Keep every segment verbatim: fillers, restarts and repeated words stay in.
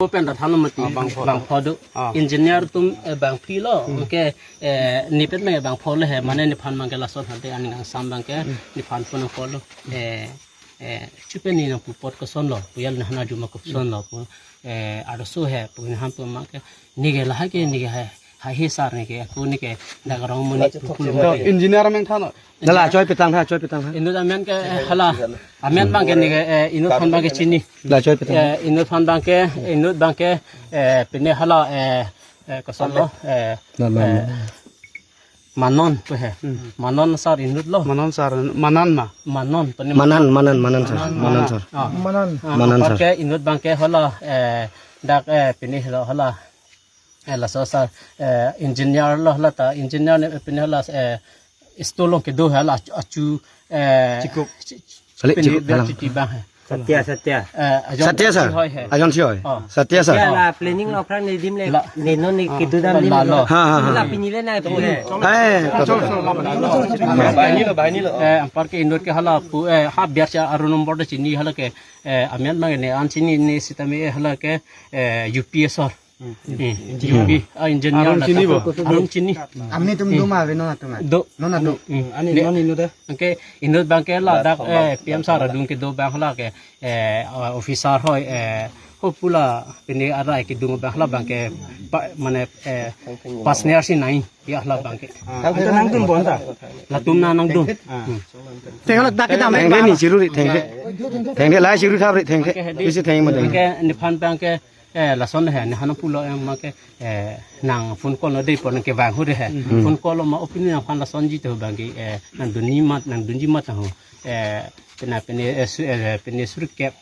Open ta thanlo mati. Ah, bangpho. Bangpho do. Ah. Engineer atum, eh, bangphli lo. Hmm. Anke, eh, nepet me bangpho lo he. Mane nephan abangke lason hade aning angsam abangke, hmm, nephan pon pon lo. Hmm. Eh, eh, chupe ne nangpu apot koson lo. Pu ejal ne hana juma koson lo. Pu, eh, arloso he. Pu nephan pu abangke. Neke lahai ke neke hai. Hai he sir neke. Ako neke dak rong monit pupul. Engineer ameng thanlo. Lala, choi petang tha, choi petang tha. Inut amen ke, eh, hala. Amen abangke neke, eh, inut aphan abangke chini. La choi petang. Eh, inut aphan abangke, inut abangke, eh, pine hala, eh, eh, koson lo, eh, Manon. Eh, Manon pu he. Hmm. Manon sir inut lo. Manon sir, Manan ma? Manon, pine Manan, Manan, Manan sir. Manan, Manan Manan. Sir. Ah. Manan. Ah, Manan apar sir. Ke inut abangke hala, eh, dak, eh, pine lo hala. Eh, laso sir, eh, engineer lo hala ta, engineer ne pine hala, eh, store along kedo hala achu, achu, eh, Chikup. Chi-, chi-, Salik pine Chikup biar halang. Chiti bang he. Satya, Satya. Eh, ajon Satya si sir. Hoi he. Ajon si hoi. Oh. Satya sir. Ya, la planning lo aphrang ne dim le. La. Ne non ne kedodam dim la lo. Ha, ha, ha. La pini le na pini le. Eh, betul, betul. Bahini lo, bahini lo. Eh, anpar ke inut ke hala pu, eh, ha biar si aru nombor de chini hala ke, eh, amen abang ne an chini ne sitame hala ke, eh, U P S sir. Hmm. Hmm. U P, ah, engineer Arum la chini ta. Bo? Arum chini. Amni atum do ma ave non atum ma? Do. Non atum. Hmm. Ani ne non inut de. Anke inut abangke la dak, eh, P M sir adung kedo abang la ke, eh, officer hoi, eh, ho pu la pine arai kedung abang la abangke pa, mane, eh, partner si nai ya la abangke. Ah, anta nangdun bo anta? Latum na nangdun. Ah. Hmm. Tenglo dak kita Thengke ni chiru ri, thengke. Thengke la chiru thap ri, thengke. Anke hedi. Isi theng mo thengke. Anke nephan abangke Eh, lason he, ne hana pulo yang make, eh, nang phone call lo de pon nang kevang hu de he. Hmm. Phone call lo ma opini nangphan lasonji to abangke, eh, nangdunji mat, nangdunji mat ho. Eh, pine, pine, eh, su-, eh, pine suri kep.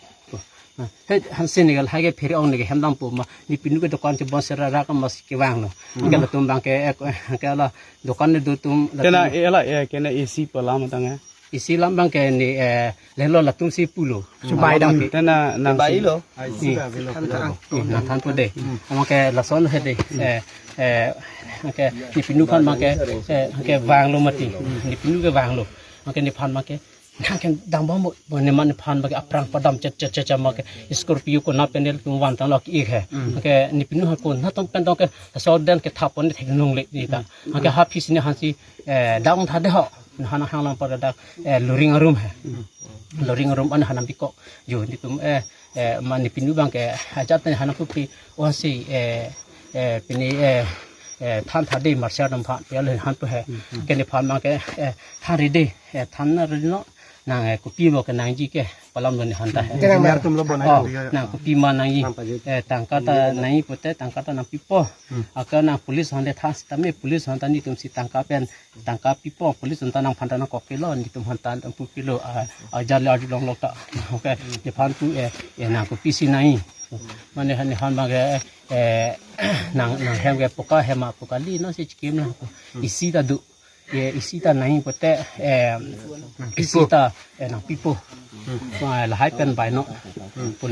Nah, he, hansi ne gal hage phere ong ne ke hem dam po ma, ne pinu ke dokan chebon sera ra ka mas kevang lo. Hmm. Ke latum abangke, eh, ke la dokan ne do atum, kena, latum eh, la, eh, kena A C pu alam tang, eh. A C alam abangke ne, eh, lelo latum si pulo. Chubai dam. Tena nang chubai si lo. Hmm. Hmm, nangthan po de. Hmm. Abangke lason he de. Eh, eh, abangke ne pinu aphan abangke, eh, abangke vanglo mati. Ne pinu ke vanglo. Abangke nephan abangke. Nang ke dam bom bo, bo ne man nephan abangke aphrang padam chet chet chet chet abangke. Scorpio konat pen le tum van tanglo ki-ik he. Hmm. Abangke ne pinu ha konat atum pen tong ke so den ke thap pon ne theklong le ne ta. Hmm. Abangke ha phis ne hansi, eh, dam tha de ho. Hana hang lang pada dak, eh, luring arum he. Luring arum an hana bikok. Jo netum, eh, eh, ma ne pinu abangke ajat ne hana pupi, oh si, eh, eh, pine, eh, eh, than tha de marchar dam phan, pia le han pu he. Ke nephan abangke, eh, than ri de, eh, than na ri no, nang, eh, kopi mo ke nangji ke, pu alam lo nephan ta he. Engineer atum lo bonai. Oh, ko. Nang kopi ma nangji, eh, tangka ta nangji pute, tangka ta nangpipo. Hmm. Aka nang police hande than sitame, police hande netum si tangka pen, tangka pipo, police atum ta nangphan ta nangkok kelo, netum aphan ta nangpu kelo, ah, ah, ajat le arjulong lo ta. Okay, nephan pu, eh, eh, nang kopi si nai. Mane han, nephan abangke, eh, nang, nang hem ke poka hem ma poka li no si chikim na. Isi ta do, eh, isi ta nai pute, eh, isi ta, eh, nangpipo. Ma lahai pen bai no.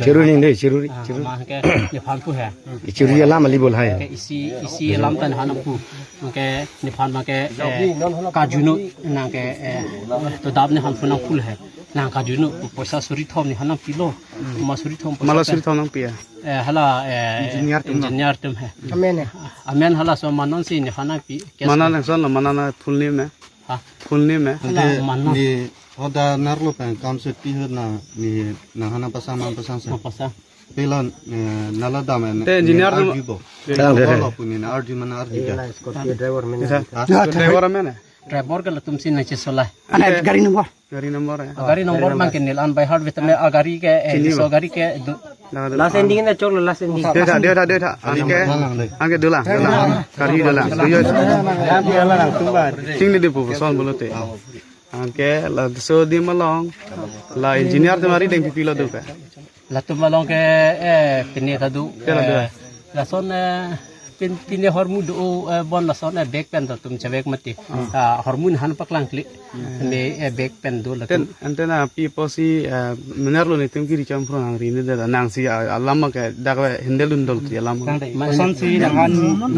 Chiru ning de, chiru ri, ah, chiru. Ma ke, nephan pu he. Chiru alam ali bol hai. Ke isi, isi alam ta nephan pu. Ke nephan abangke, eh, kaju no, nang ke, eh, to dap nephan pu nangpu he. Nang kaju no, poisa suri thom nephan nangpilo. Ma suri thom poisa. Ma la pen suri thom nangpi ya? Eh, hala, eh, engineer atum no? Engineer atum he. Amen he. Amen hala so Manon si nephan nangpi. Manan lason lo, Manan na full name he? Ha? Full name he? Hala, ante Manon. Ne order nerlo pen kam se pi hut na ne nang hana pasang, nang pasang se. Nang pasang. Pela, eh, nala dam, eh, te engineer ne tu arju bo. Kadang de. Bolo puni na arju mana arju. Ila ka. Scorpio driver amen. Isa. Ha? Driver amen he? Driver ke latum si nang chesolai. Ana gari number. Gari number he? Ah, gari number abangke ne la-an by heart beta me, ah, gari ke, eh, chini so bo. Gari ke do. Last ending na cholo, last ending. Dia tha, dia tha, dia tha. Anke, anke dolang, dolang. Gari dolang. Tuyo. Chingdi di pu son bolote. Anke laso adim along, la engineer atum ari deng pipi lo do ke? Latum along ke, eh, pine ta do. Pine ta do. Eh, lason, eh, Pin pine hormu do, eh, bon lason, eh, bag pen do atum chevek mati. Ah, hormu nanghan paklangkle. Ne, eh, bag pen do latum. Ten, antenna pi apotsi, eh, mener lo netum kiri cham pro nang rini de nangsi, ah, alam ke dak le handle dun dolo ti alam. Kang dei. Mane kosonsi nanghan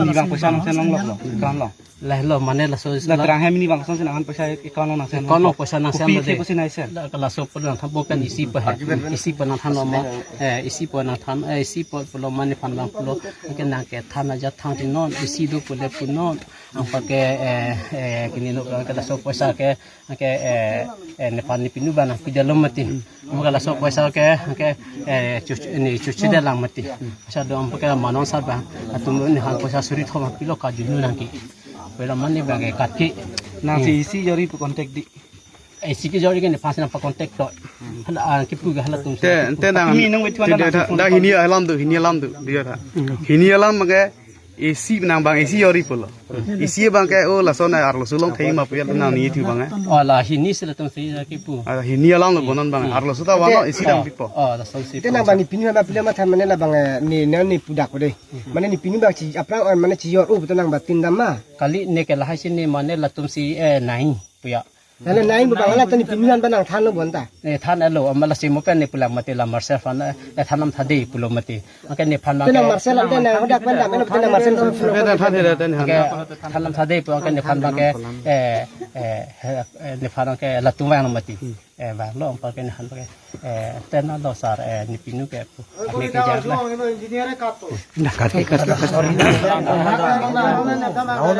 ni bang poisa nangsen longlok lo. Kan lo. Lahelo mane laso la terang hem ni bang kosonsi nanghan poisa account lo nangsen. Account lo poisa nangsen. Kopi lo de. Kopi si nangsen. La, laso pulo nangthan bo pen isi po he. Isi po nangthan lo mo. Eh, isi po nangthan, eh, isi po pulo mane phan bang pulo. Anke nang kethan ajat than ti non, isi do pule pu non. Anpar ke, eh, eh, kini lo ke laso poisa ke, ke, eh, eh, nephan nepinu bang nangpidam lo mati. Anke laso poisa ke, ke, eh, chuchu, ne chuchu de lang mati. Poisa do anpar ke manon sa bang. Atum nanghan poisa suri thom pilo kajunu nangke. Pura mane bang ke katke. Nangsi isi jori pu contact di. Eh, isi ke jori ke nephan si nangpa contact to. Hala, ah, kipu ke halatum si. Te, te nang. Kami nang wetu anda da, langsung da phone hini call. Alam do, hini alam do, dia ta. Hini alam ke isi nang bang isi jori pulo. Isi bang ke, oh, lason arloso along thei ma pu ya nang ni thu bang, eh. Oh, la hini si latum si kipu. Ah, hini alam lo bonon bang. Arloso ta wano isi dam pipo. Oh, lason si. Te nang bang nepinu bang pila matha mane la bang, eh, ne, ne, ne pudak ko de. Mane nepinu bang chi, aphrang, eh, mane chijor, oh, betul nang bang tin dam ma. Kali ne ke lahai si ne mane latum si, eh, nai puya. Lalu nai bu bang latum nepinu bang nangthan lo bonta. Ne than lo, amat lasi mo pen ne pulang mati la Marcel aphan, eh, than lam thade pulo mati. Anke nephan bang ke nang Marcel ante nang hodak pen dam, ante nang Marcel ante nang than thade, ante nang. Anke than lam thade pu anke nephan bang ke, eh, eh, eh, nephan bang ke latum vang lo mati. Eh, vang lo anpar ke nephan bang ke, eh, tena lo sar, eh, nepinu ke pu. Ame kejang na.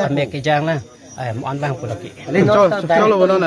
Ame kejang na. Eh, mo-an bang pulo ke. Cholo, cholo, bonon.